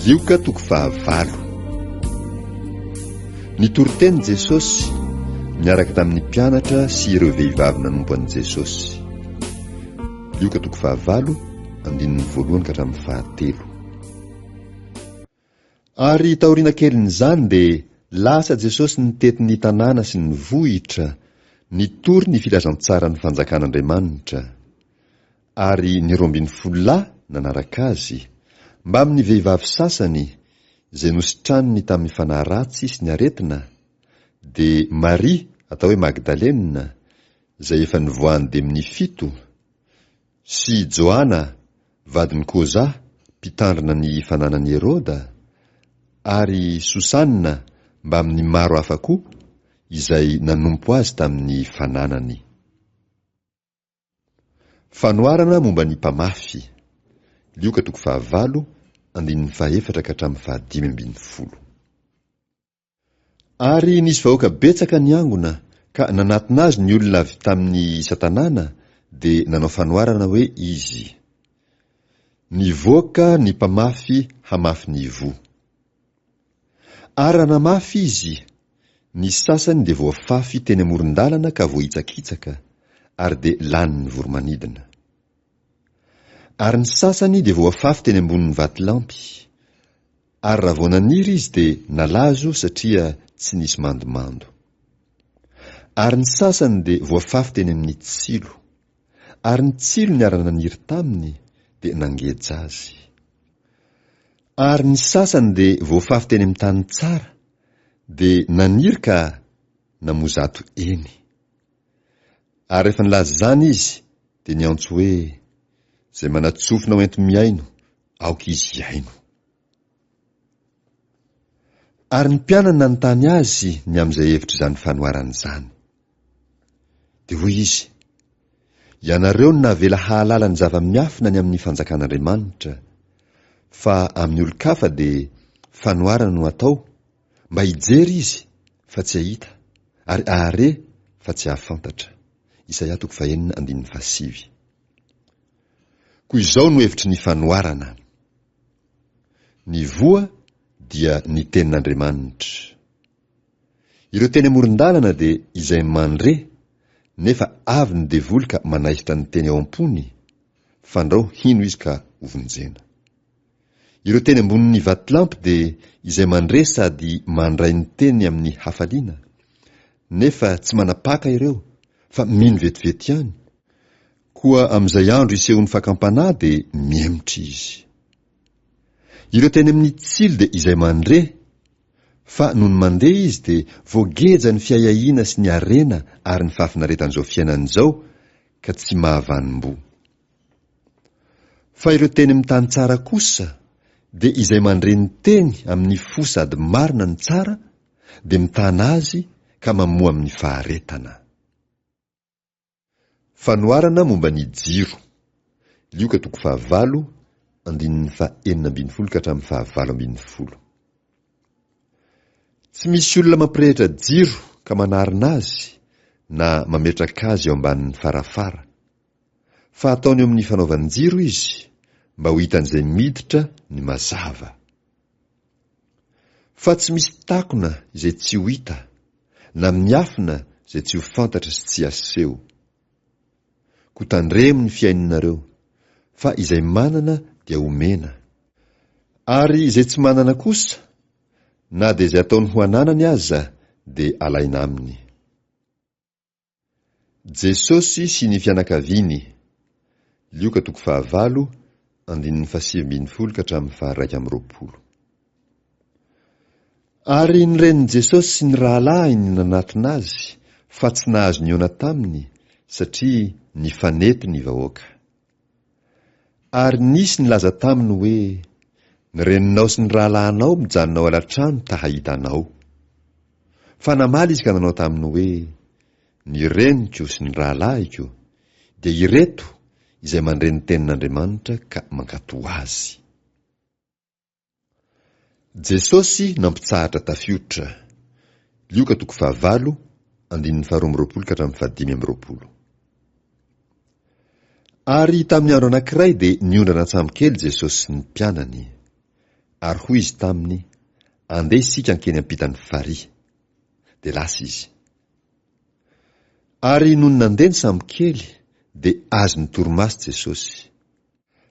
Lioka toko fahavalo. Nitory teny Jesosy niaraka tamin'ny mpianatra sy ireo vehivavy nanompo an'i Jesosy. Lioka toko fahavalo, andininy voalohany ka hatramin'ny fahatelo. Ary taoriana kelin'izany dia lasa Jesosy nitety ny tanàna sy ny vohitra, nitory ny filazantsaran'ny fanjakan'Andriamanitra. Ary ny 12 lahy nanaraka Azy, mbamin'ny vehivavy sasany izay nositraniny tamin'ny fanahy ratsy sy ny aretina, dia Maria atao hoe Magdalena, izay efa nivoahan'ny demonia fito, sy Joana, vadin'i Koza, mpitandrina ny fananan'i Heroda, ary Sosana mbamin'ny maro hafa koa, izay nanompo azy tamin'ny fananany. Fanoharana momba ny mpamafy, Lioka toko fahavalo, andininy fahefatra ka hatramin'ny fahadimy ambin'ny folo. Ary nisy vahoaka betsaka niangona, ka nanatona azy ny olona avy tamin'ny isan-tanàna, dia nanao fanoharana hoe izy, Nivoaka ny mpamafy hamafy ny voa. Ary raha namafy izy, ny sasany dia voafafy teny amoron-dalana ka voahitsakitsaka, ary dia lanin'ny voro-manidina. Ary ny sasany dia voafafy teny ambonin'ny vatolampy, ary raha vao naniry izy dia nalazo satria tsy nisy mandomando. Ary ny sasany dia voafafy teny amin'ny tsilo, ary ny tsilo niara-naniry taminy dia nangeja azy. Ary ny sasany dia voafafy teny amin'ny tany tsara, dia naniry ka namoa zato eny. Ary rehefa nilaza izany izy dia niantso hoe, Izay manatsofina ho enti-mihaino, aoka izy hihaino. Ary ny mpianany nanontany azy ny amin'izay hevitr'izany fanoharana izany. Dia hoy izy, Ianareo no navela hahalala ny zava-miafina ny amin'ny fanjakan'Andriamanitra, fa amin'ny olon-kafa dia fanoharana no atao, mba hijery izy fa tsy hahita, ary hahare fa tsy hahafantatra. Isaia toko fahenina andininy fahasivy. Koa izao no hevitry ny fanoharana. Ny voa dia ny tenin'Andriamanitra. Ireo teny amoron-dalana dia izay mandre, nefa avy ny devoly ka manaisotra ny teny ao am-pony, fandrao hino izy ka hovonjena. Ireo teny ambonin'ny vatolampy dia izay mandre sady mandray ny teny amin'ny hafaliana, nefa tsy manapaka ireo fa mino vetivety ihany, koa amin'izay andro isehoan'ny fakam-panahy dia mihemotra izy. Ireo teny amin'ny tsilo dia izay mandre, fa nony mandeha izy dia voageja ny fiahiahiana sy ny harena ary ny fahafinaretan'izao fiainana izao ka tsy mahavanom-boa. Fa ireo teny amin'ny tany tsara kosa dia izay mandre ny teny amin'ny fo sady marina ny tsara dia mitana azy ka mamoa amin'ny faharetana. Fanoharana momba ny jiro. Lioka toko fahavalo, andininy faha-16 ka hatramin'ny faha-18. Tsy misy olona mampirehitra jiro ka manarina azy na mametraka azy eo ambanin'ny farafara. Fa ataony eo amin'ny fanaovan-jiro izy mba ho hitan'izay miditra ny mazava. Fa tsy misy takona izay tsy ho hita, na miafina izay tsy ho fantatra sy tsy aseho. Koa tandremo ny fihainonareo, fa izay manana dia omena. Ary izay tsy manana kosa, na dia izay ataony ho ananany aza dia alaina aminy. Jesosy sy ny fianakaviany, Lioka toko fahavalo, andininy fahasivy ambin'ny folo ka hatramin'ny faha-21. Ary ny renin'i Jesosy sy ny rahalahiny nanatona azy, fa tsy nahazo nihaona taminy, satria nifanety ny vahoaka. Ary nisy nilaza taminy hoe, Ny reninao sy ny rahalahinao mijanona ao alatrano ta hahita anao. Fa namaly izy ka nanao taminy hoe, Ny reniko sy ny rahalahiko dia ireto izay mandre ny tenin'Andriamanitra ka mankatò azy. Jesosy nampitsahatra tafiotra. Lioka toko fahavalo, andininy faharoa amby roapolo ka hatramin'ny fahadimy amby roapolo. Ary tamin'ny andro anankiray dia niondrana an-tsambokely Jesosy sy ny mpianany. Ary hoy izy taminy, Andeha isika hankeny ampitan'ny farihy. Dia lasa izy. Ary nony nandeha ny sambokely, dia azon'ny torimaso Jesosy.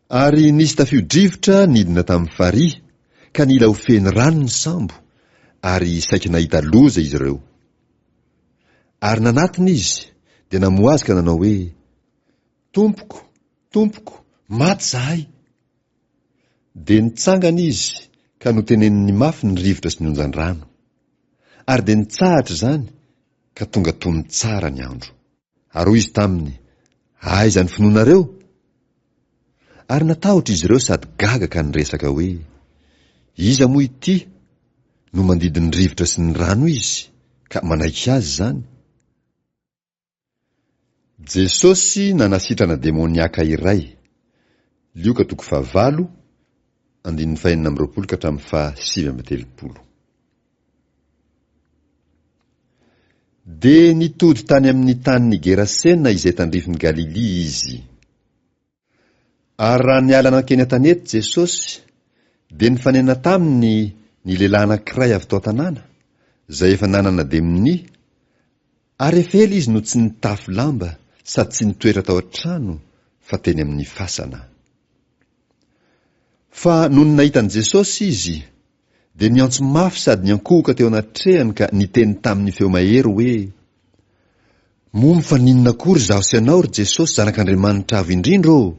Ary nisy tafio-drivotra nidina tamin'ny farihy, ka nila ho feno rano ny sambo, ary saiky nahita loza izy ireo. Ary nanatona izy, dia namoha azy ka nanao hoe, Tompoko, Tompoko, maty izahay! Dia nitsangana izy ka noteneniny mafy ny rivotra sy ny onjan-drano. Ary dia nitsahatra izany ka tonga tony tsara ny andro. Ary hoy izy taminy, Aiza ny finoanareo? Ary natahotra izy ireo sady gaga ka niresaka hoe, Iza moa ity no mandidy ny rivotra sy ny rano izy ka manaiky azy izany? Jesosy nanasitrana demoniaka iray, Lioka toko fahavalo, andininy fahenina amby roapolo ka hatramin'ny faha sivy amby telopolo. Dia nitody tany amin'ny tanin'i Gerasena izay tandrifin'i Galilia izy. Ary raha niala nankeny an-tanety Jesosy, dia nifanena taminy ny lehilahy anankiray avy tao an-tanàna, izay efa nanana demonia, ary efa ela izy no tsy nitafy lamba sady tsy nitoetra tao an-trano, fa teny amin'ny fasana. Fa nony nahita an'i Jesosy izy, dia niantso mafy sady niankohoka teo anatrehany ka niteny tamin'ny feo mahery hoe, Moa mifaninona akory izaho sy ianao, ry Jesosy Zanak'Andriamanitra Avo Indrindra ô?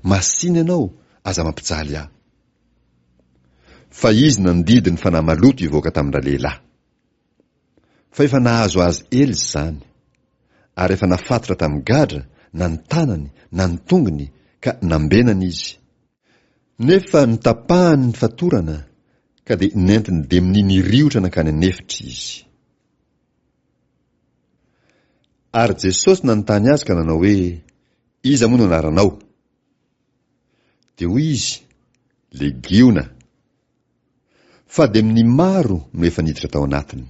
Masìna ianao, aza mampijaly ahy. Fa izy nandidy ny fanahy maloto hivoaka tamin-dralehilahy. Fa efa nahazo azy ela izany, ary efa nafatotra tamin'ny gadra na ny tanany na ny tongony ka nambenana izy. Nefa notapahany ny fatorana, ka dia nentin'ny demonia niriotra nankany an'efitra izy. Ary Jesosy nanontany azy ka nanao hoe, Iza moa no anaranao? Dia hoy izy, Legiona. Fa demonia maro no efa niditra tao anatiny.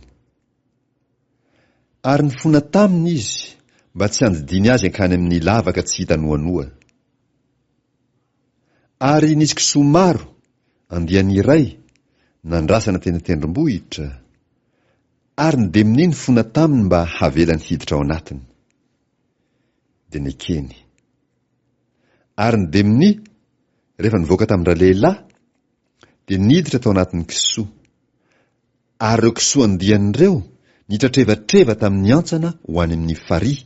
Ary nifona taminy izy mba tsy handidiany azy hankany amin'ny lavaka tsy hita noanoa. Ary nisy kisoa maro, andiany iray, nandrasana teny an-tendrombohitra, ary ny demonia nifona taminy mba havelany hiditra ao anatiny. Dia nekeny. Ary ny demonia, rehefa nivoaka tamin-dralehilahy, dia niditra tao anatin'ny kisoa. Ary ireo kisoa andiany ireo nitratrevatreva tamin'ny hantsana ho any amin'ny farihy,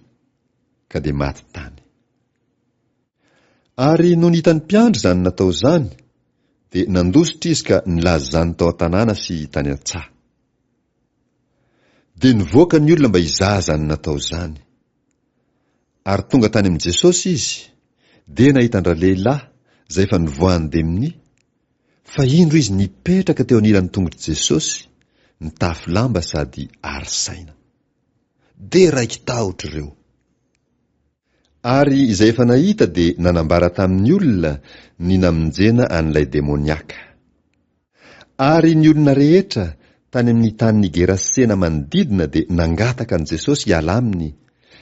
ka dia maty tany. Ary nony hitan'ny mpiandry izany natao izany, dia nandositra izy ka nilaza izany tao an-tanàna sy tany an-tsaha. Dia nivoaka ny olona mba hizaha izany natao izany. Ary tonga tany amin'i Jesosy izy, dia nahita an-dralehilahy izay efa nivoahan'ny demonia, fa indro izy nipetraka teo anilan'ny tongotr'i Jesosy, nitafy lamba sady ary saina. Dia raiki-tahotra ireo. Ary izay efa nahita dia nanambara tamin'ny olona ny namonjena an'ilay demoniaka. Ary ny olona rehetra tany amin'ny tanin'i Gerasena manodidina dia nangataka an'i Jesosy hiala aminy,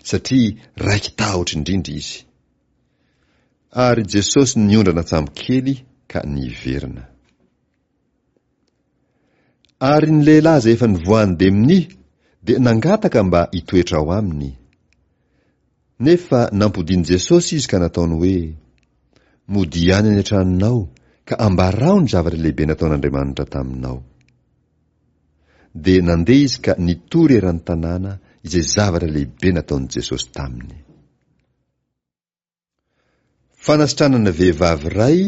satria raiki-tahotra indrindra izy. Ary Jesosy niondrana an-tsambokely ka niverina. Ary ny lehilahy izay efa nivoahan'ny demonia dia nangataka mba hitoetra ao aminy. Nefa nampodian'i Jesosy izy ka nataony hoe, Modia any any an-tranonao ka ambarao ny zavatra lehibe nataon'Andriamanitra taminao. Dia nandeha izy ka nitory eran'ny tanàna izay zavatra lehibe nataon'i Jesosy taminy. Fanasitranana vehivavy iray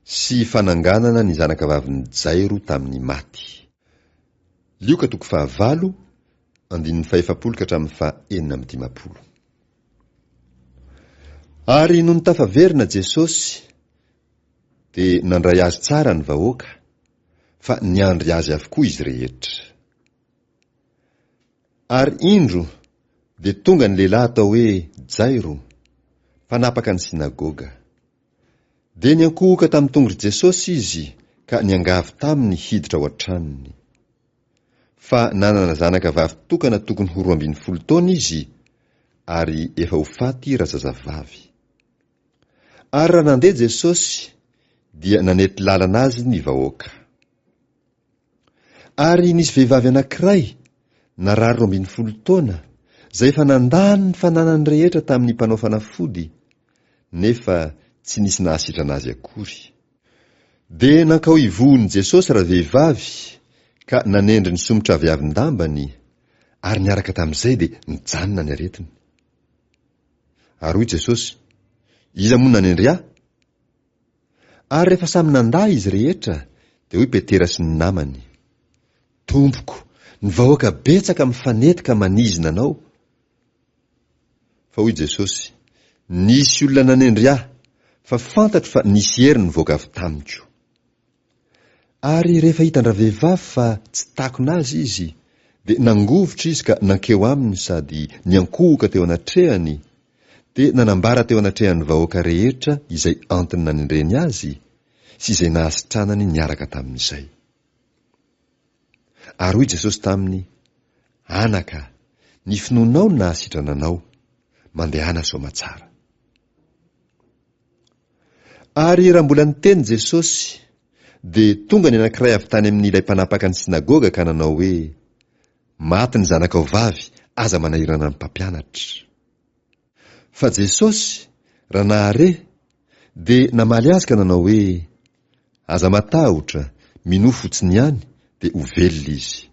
sy fananganana ny zanakavavin'i Jairo tamin'ny maty. Lioka toko fahavalo, andininy fahefapolo ka hatramin'ny fahenina amby dimampolo. Ary nony tafaverina Jesosy, dia nandray azy tsara ny vahoaka, fa niandry azy avokoa izy rehetra. Ary indro, dia tonga ny lehilahy atao hoe Jairo, mpanapaka ny synagoga. Dia niankohoka tamin'ny tongotr'i Jesosy izy ka niangavy taminy hiditra ao an-tranony. Fa nanana zanaka vavy tokana tokony ho 12 taona izy, ary efa ho faty razazavavy. Ary raha nandeha Jesosy, Dia nanety lalana azy ny vahoaka. Ary nisy vehivavy anankiray, narary 12 taona, izay efa nandany ny fananany rehetra tamin'ny mpanao fanafody, nefa tsy nisy nahasitrana azy akory. Dia nankao ivohon'i Jesosy ravehivavy ka nanendry ny somotra aviavin-dambany, ary niaraka tamin'izay dia nijanona ny aretiny. Ary hoy Jesosy, Iza moa nanendry ahy? Ary rehefa samy nandà izy rehetra, dia hoy Petera sy ny namany, Tompoko, ny vahoaka betsaka mifanety ka manizina anao. Fa hoy Jesosy, Nisy olona nanendry ahy, fa fantatro fa nisy hery nivoaka avy tamiko. Ary rehefa hitan-dravehivavy fa tsy takona azy izy, dia nangovitra izy ka nankeo aminy sady niankohoka teo anatrehany, dia nanambara teo anatrehan'ny vahoaka rehetra izay antony nanendreny azy sy izay nahasitranany niaraka tamin'izay. Ary hoy Jesosy taminy, Anaka, ny finoanao no nahasitrana anao, mandehana soamatsara. Ary raha mbola niteny Jesosy, dia tonga ny anankiray avy tany amin'ilay mpanapaka ny synagoga ka nanao hoe, Maty ny zanakao vavy, aza manahirana ny mpampianatra. Fa Jesosy, raha nahare, dia namaly azy ka nanao hoe, Aza matahotra, minoa fotsiny ihany, dia ho velona izy.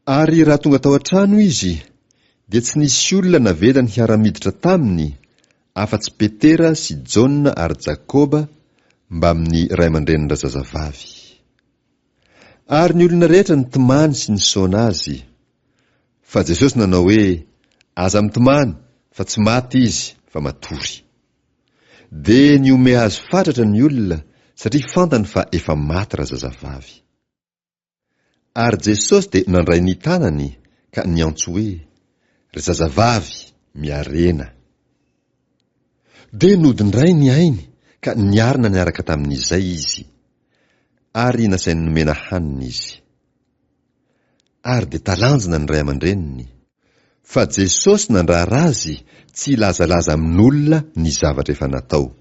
Ary raha tonga tao an-trano izy, dia tsy nisy olona navelany hiara-miditra taminy, afa-tsy Petera sy Jaona ary Jakoba, mbamin'ny ray aman-drenin-drazazavavy. Ary ny olona rehetra nitomany sy nisaona azy. Fa Jesosy nanao hoe, Aza mitomany, fa tsy maty izy, fa matory. Dia nihomehy azy fatratra ny olona, satria fantany fa efa maty razazavavy. Ary Jesosy dia nandray ny tanany ka niantso hoe, Ry zazavavy, miarena. Dia nody indray ny ainy ka niarina niaraka tamin'izay izy. Ary nasainy nomena hanina izy. Ary dia talanjona ny ray aman-dreniny. Fa Jesosy nandrara azy tsy hilazalaza amin'olona ny zavatra efa natao.